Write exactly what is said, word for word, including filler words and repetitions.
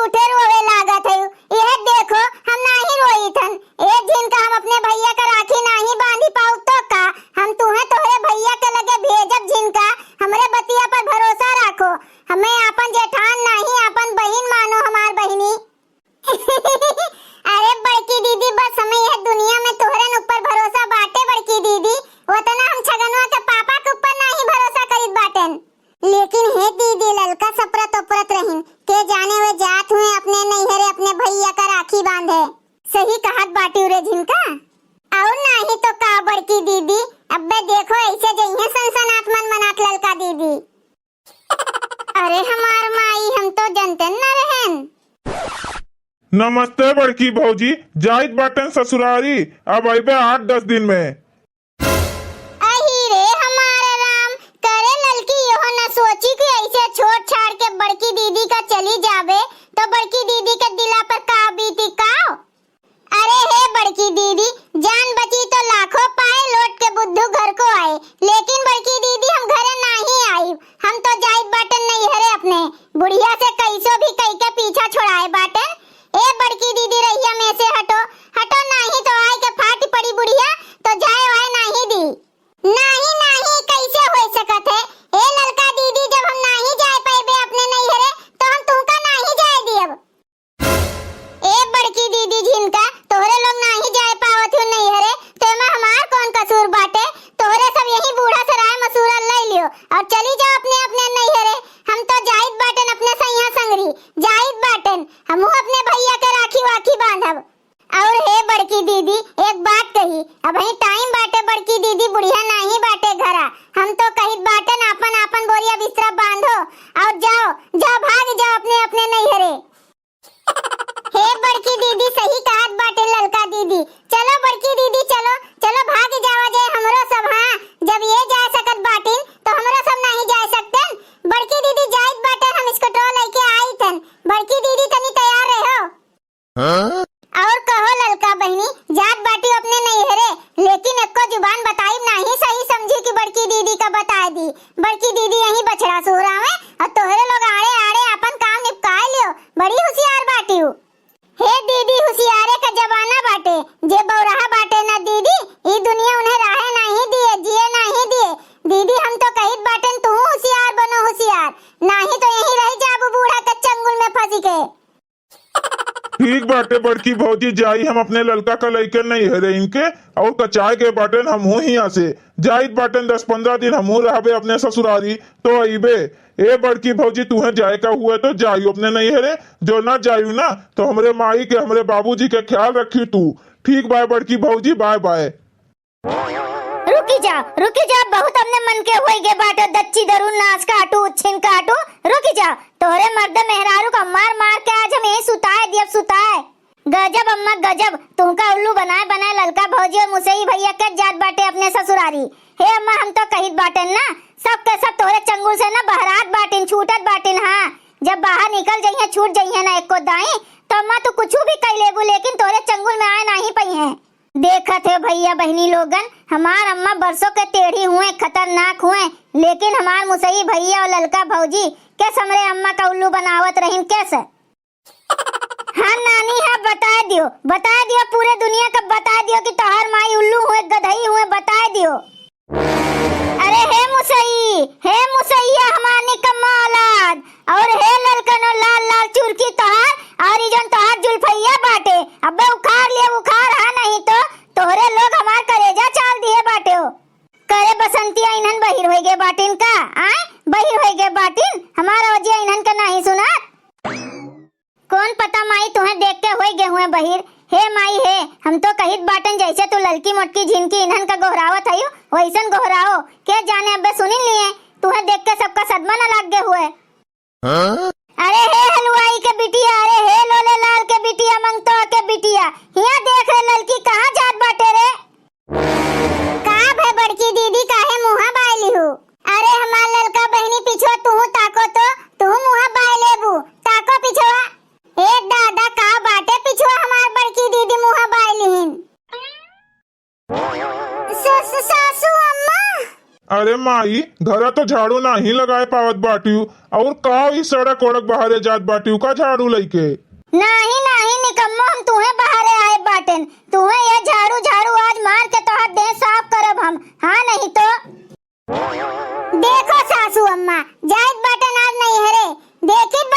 झूठे रोवे लागत है। यह देखो, हम नाही रोई थन। ए झिनका, हम अपने भैया का राखी नाही बांधी पाऊ तो का? हम तुहे तोहरे भैया के लगे भेजब झिनका। हमरे बतिया पर भरोसा राखो। हमें आपन जेठान नाही, आपन बहिन मानो, हमार बहिनी। अरे बड़की दीदी, बस हमें यह दुनिया में तोहरे न ऊपर भरोसा बाटे बड़की दीदी, उतना हम छगनवा के पापा के ऊपर नाही भरोसा करित बाटेन। लेकिन हे दीदी, ललका सपरत ओपरत रहिन, के जाने वे जात हुए अपने नैहरे अपने भैया का राखी बांधे। सही कहत बाटी रे झिनका। और नाही तो का बड़की दीदी, अब्बे देखो ऐसे जइहे सनसनात मन मनात ललका दीदी। अरे हमार माई, हम तो जनते न रहेन। नमस्ते बड़की भौजी, जाइत बाटेन ससुरारी, अब अइबे आठ दस दिन में। अही रे हमार राम, करे ललकी यहो न सोची कि ऐसे छोड़ छाड़ के बड़की दीदी का चली जाबे, तो बड़की दीदी के दिला पर का बीती का? अरे हे बड़की दीदी, जान बची तो लाखों पाए, लौट के बुद्धू घर को आए। लेकिन बड़की दीदी, हम घरे नाही आइब, हम तो जाइत बाटेन नैहरे अपने। बुढ़िया से कैसो भी कई के पीछा छोड़ाए बाटेन। ए बड़की दीदी, रहिया में से हटो, हटो, नाही तो आए के फाट पड़ी बुढ़िया, तो जाए वाए नाही दी। नाही, नाही, कैसे हो सकत है? ए ललका दीदी, जब हम नाही जाए पाइबे अपने नैहरे, तो हम तुमका नाही जाए दियब। ए बड़की दीदी झिनका, तोहरे लोग नाही जाए पावत हो नैहरे, तो एमा हमार कौन कसूर बाटे? तोहरे सब यही बूढ़ा से राय मशूरा ले लियो और चली जाओ अपने अपने नैहरे। हम तो जाइत बाटेन अपने सैया संगरी, जाइत बाटेन। हमहू अपने भैया के राखी वाखी बांधब। और हे बड़की दीदी, एक बात कही, अबहीं टाइम बाटे बड़की दीदी, बुढ़िया नाही बाटे घरा। हम तो कहित बाटेन आपन आपन बोरिया बिस्तरा बांधो और जाओ, जाओ भाग जाओ अपने अपने नैहरे। हे बड़की दीदी, सही कहत बाटे ललका दीदी। चलो बड़की दीदी, चलो, चलो भाग जावा जाए हमरो सब। हाँ, जब ये जा सकत बाटिन, तो हमरो सब नाही जा सकतेन। बड़की दीदी जाइत बाटे, हम स्कूटरो लेके आइथन। बड़की दीदी तनी तैयार रहो। हाँ? और कहो ललका बहिनी, जात बाटी अपने नैहरे, लेकिन एको जुबान बताइब नाही, सही समझी कि बड़की दीदी का बताए दी। बड़की दीदी यही बछड़ा सुहरावे और तोहरे लोग आड़े आड़े आपन काम निपटाए लियो। बड़ी हुसियार बाटिउ। हे दीदी, हुसियारे का जमाना बाटे, जे बौराहा बाटे ना दीदी, ई दुनिया उन्हें राहे नाही दिए, जिए नाही दिए। दीदी, हम तो कहित बाटेन, तू हुसियार बनो, हुसियार, नाही तो यहीं रह जाबू बूढ़ा के चंगुल में फंसी के। ठीक बाटे बड़की भौजी, जाई हम अपने ललका का लइके नैहरे इनके, और कचाए के बाटेन हमहू हियाँ से। जाइत बाटेन दस पन्द्रह दिन हमहू रहबे अपने ससुरारी, तो अइबे। ए बड़की भौजी, तुहें जाए का हुए तो जाइयो अपने नैहरे, जो ना जाइयो ना, तो हमरे माई के, हमरे बाबूजी के ख्याल रखी तू। ठीक बाय बड़की भौजी, बाय बाय। रुकी जा, रुकी जा, बहुत अपने मन के होई गे बाटे, दच्ची दरू नास काटू, छिन काटू, रुकी जा। तोहरे मर्द मेहरारू का मार मार के आज हम यहीं सुताए दियब, सुताए। गजब अम्मा गजब, तुहका उल्लू बनाए बनाए ललका भौजी और मुसई भैया के जात बाटे अपने ससुरारी। हे अम्मा, हम तो कहित बाटेन ना, सब के सब तोहरे चंगुल से ना बहरात बाटिन, छूटत बाटिन। हाँ, जब बाहर निकल जइहें, छूट जइहें ना एको दाई, तो अम्मा तू कुछू भी कह लेबू, लेकिन तोहरे चंगुल में आए नाही पइहें। देखत हो भैया बहिनी लोगन, हमार अम्मा बरसों के टेढ़ी हुए, खतरनाक हुए, लेकिन हमार मुसई भैया और ललका भौजी केस हमरे अम्मा का उल्लू बनावत रहिन केस। हाँ नानी, हाँ बताए दियो, बताए दियो, पूरे दुनिया का बताए दियो कि तोहार माई उल्लू हुए, गधई हुए, बताए दियो। अरे हे मुसई, हे मुसैया हमार निकम्मा औलाद, और हे ललकनो लाल लाल चुरकी तोहार, और ई जौन तोहार जुल्फैया बाटे, अबे उखाड़ लिया उखाड़, हाँ नहीं तो तोहरे लोग हमार करेजा चाल दिए बाटे हो। करे बसंतिया इन्हन बहिर होई गए बाटिन का? आय, बहिर होई गए बाटिन, हमार अवजिया इन्हन के नाही सुनात। कौन पता माई तुहें देख के होई गए हुए बहिर। हे माई हे, हम तो कहित बाटन जैसे तू ललकी मोटकी झिनकी इन्हन का गोहरावत हयू, वैसन गोहराओ। के जाने अबे सुनिन लिए, तुहें देख के सबका सदमा न लाग गए हुए। हाँ? अरे हे हलवाई के बिटिया, अरे हे लोले लाल के बिटिया, मंगतो के बिटिया, हिया देख रे ललकी कहाँ जात बाटे रे? का भे बड़की दीदी, काहे मुँहा बाय लिहू? अरे हमार ललका बहिनी पिछवा तुहू ताको तो, तुहू मुँहा बाय लेबू, ताको पिछवा। ए दादा, का बाटे पिछवा हमार बड़की दीदी मुँहा बाय लिहिन। स-, स-, सासू अम्मा। अरे माई, घरा तो झाड़ू नाही लगाए पावत बाटिउ, और का ई सड़क ओड़क बहारे जात बाटिउ का झाड़ू लइके? नाही, नाही निकम्मो, हम तुहे बहारे आए बाटेन। तुहे ये झाड़ू, झाड़ू आज मार के तोहार देह साफ करब हम। हाँ, नहीं तो। देखो सासू अम्मा, जाइत बाटेन आज नैहरे। देखित